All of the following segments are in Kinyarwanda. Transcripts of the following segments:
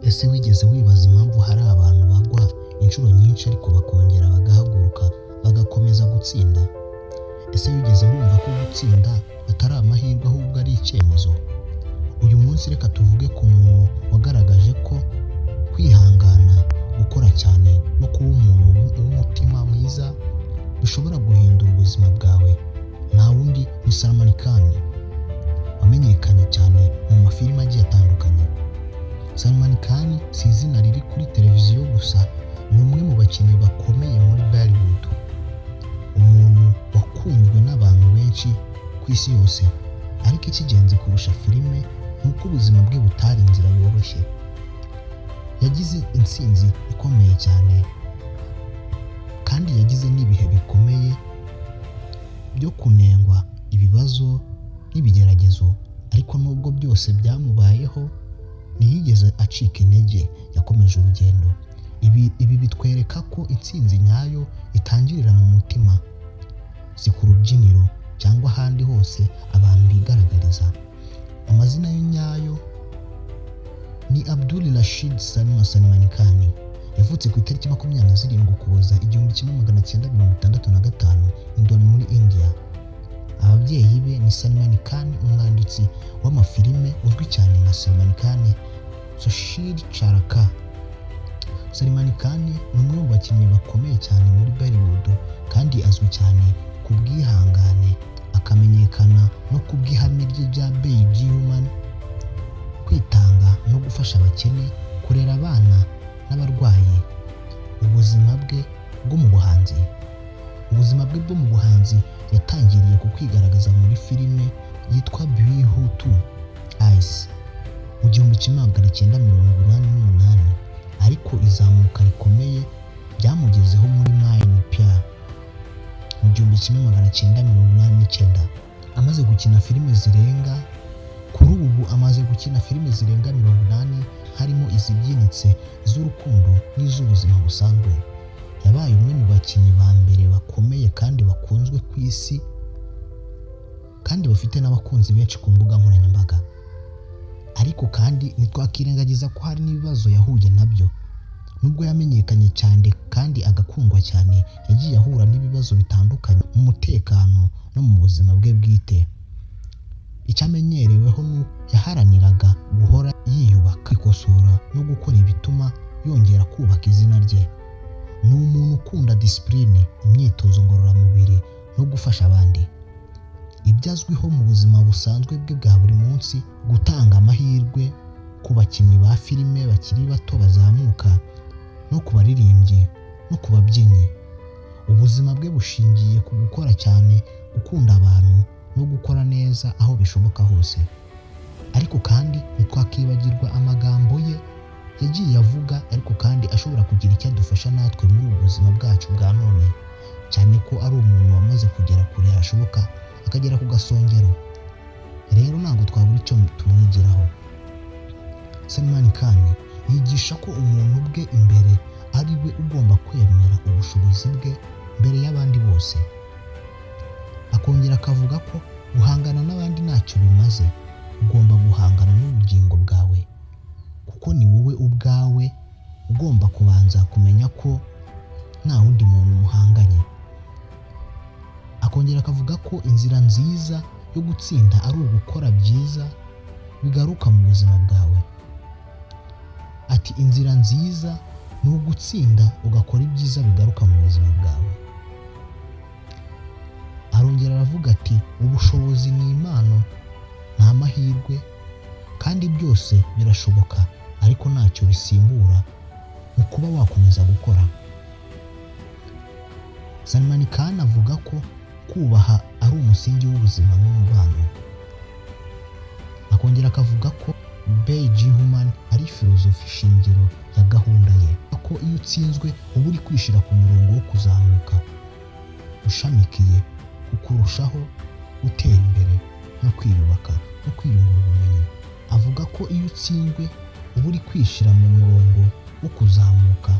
Ese wigeze wibaza impamvu hari abantu bagwa inshuro nyinshi ariko bakongera bagahaguruka bagakomeza gutsinda? Ese wigeze wumva ko gutsinda atari amahirwe ahubwo ari icyemezo? Uyu munsi reka tuvuge ku muntu wagaragaje ko kwihangana, gukora cyane no kuba umuntu w'umutima mwiza bishobora guhindura ubuzima bwawe. Nta wundi ni Salman Khan, wamenyekanye cyane mu mafilime agiye atandukanye. Salman Khan si izina riri kuri televiziyo gusa, ni umwe mu bakinnyi bakomeye muri Bollywood, umuntu wakunzwe n'abantu benshi ku isi yose. Ariko icy'ingenzi kurusha filime ni uko ubuzima bwe butari inzira yoroshye. Yagize intsinzi ikomeye cyane kandi yagize n'ibihe bikomeye byo kunengwa, ibibazo n'ibigeragezo, ariko nubwo byose byamubayeho ntiyigeze acika intege, yakomeje urugendo. Ibi bitwereka ko intsinzi nyayo itangirira mu mutima, si ku rubyiniro cyangwa ahandi hose abantu bigaragariza. Amazina ye nyayo ni Abdul Rashid Salma Salman Khan. Yavutse ku itariki 27 Ukuboza 1965 Indore muri India. Ababyeyi be ni Salman Khan, umwanditsi w'amafilime uzwi cyane nka Salman Khan Sushil Charaka. Salman Khan ni umwe mu bakinnyi bakomeye cyane muri Bollywood kandi azwi cyane ku bwihangane, akamenyekana no ku bw'ihame rye rya Be Human, kwitanga no gufasha abakene, kurera abana n'abarwayi. Ubuzima bwe bwo mu buhanzi. Ubuzima bwe bwo mu buhanzi yatangiriye ku kwigaragaza muri filime yitwa Bihu 2 Ice mu 1988, ariko izamuka rikomeye ryamugezeho muri Maine Pyar mu 1989. Amaze gukina filime zirenga kuri ubu amaze gukina filime zirenga 80, harimo izibyinitse, iz'urukundo n'iz'ubuzima busanzwe. Yabaye umwe mu bakinnyi ba mbere bakomeye kandi bakunzwe ku isi kandi bafite n'abakunzi benshi ku mbuga nkoranyambaga. Ariko kandi ntitwakirengagiza ko hari n'ibibazo yahuye nabyo. Nubwo yamenyekanye cyane kandi agakundwa cyane, yagiye ahura n'ibibazo bitandukanye mu mutekano no mu buzima bwe bwite. Icyo amenyereweho ni uko yaharaniraga guhora yiyubaka, kwikosora no gukora ibituma yongera kubaka izina rye. Ni umuntu ukunda disipurine, imyitozo ngororamubiri no gufasha abandi. Ibyo azwiho mu buzima busanzwe bwe bwa buri munsi, gutanga amahirwe ku bakinnyi ba filime bakiri bato bazamuka, no ku baririmbyi no ku babyinnyi. Ubuzima bwe bushingiye ku gukora cyane, gukunda abantu no gukora neza aho bishoboka hose. Ariko kandi ntitwakibagirwa amagambo ye yagiye avuga, ariko kandi ashobora kugira icyo adufasha natwe muri ubu buzima bwacu bwa none, cyane ko ari umuntu wamaze kugera kure hashoboka, akagera ku gasongero. Rero ntabwo twabura icyo tumwigiraho. Salman Khan yigisha ko umuntu ubwe imbere ari we ugomba kwemera ubushobozi bwe mbere y'abandi bose. Akongera akavuga ko guhangana n'abandi ntacyo bimaze, ugomba guhangana n'ubugingo bwawe, kuko ni wowe ubwawe ugomba kubanza kumenya ko nta wundi muntu muhanganye. Akongera akavuga ko inzira nziza yo gutsinda ari ugukora byiza bigaruka mu buzima bwawe. Ati inzira nziza ni ugutsinda ugakora ibyiza bigaruka mu buzima bwawe. Arongera aravuga ati ubushobozi ni impano, ni amahirwe, kandi byose birashoboka, ariko ntacyo bisimbura mu kuba wakomeza gukora. Salman Khan avuga ko kubaha ari umusingi w'ubuzima n'umubano. Akongera akavuga ko Be Human ari filozofi shingiro ya gahunda ye, ko iyo utsinzwe uba uri kwishyira ku murongo wo kuzamuka, ushamikiye ku kurushaho gutera imbere no kwiyubaka no kwiyungura ubumenyi. Avuga ko iyo utsinzwe uba uri kwishyira mu murongo wo kuzamuka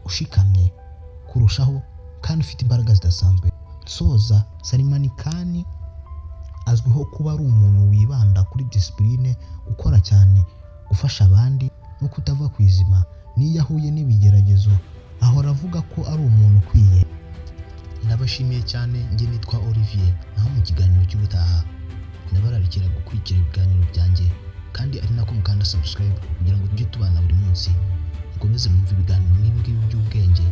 ushikamye kurushaho kandi ufite imbaraga zidasanzwe. Nsoza, Salman Khan azwiho kuba ari umuntu wibanda kuri disipurine, gukora cyane gufasha abandi no kutava ku izima. N'iyo ahuye n'ibigeragezo ahora avuga ko ari umuntu ukwiye. Ndabashimiye cyane, njye nitwa Olivier, naho mu kiganiro cy'ubutaha ndabararikira gukurikira ibiganiro byanjye kandi ari nako mukanda subscribe kugira ngo tujye tubana buri munsi. Mukomeze mwumve ibiganiro nk'ibi ngibi by'ubwenge.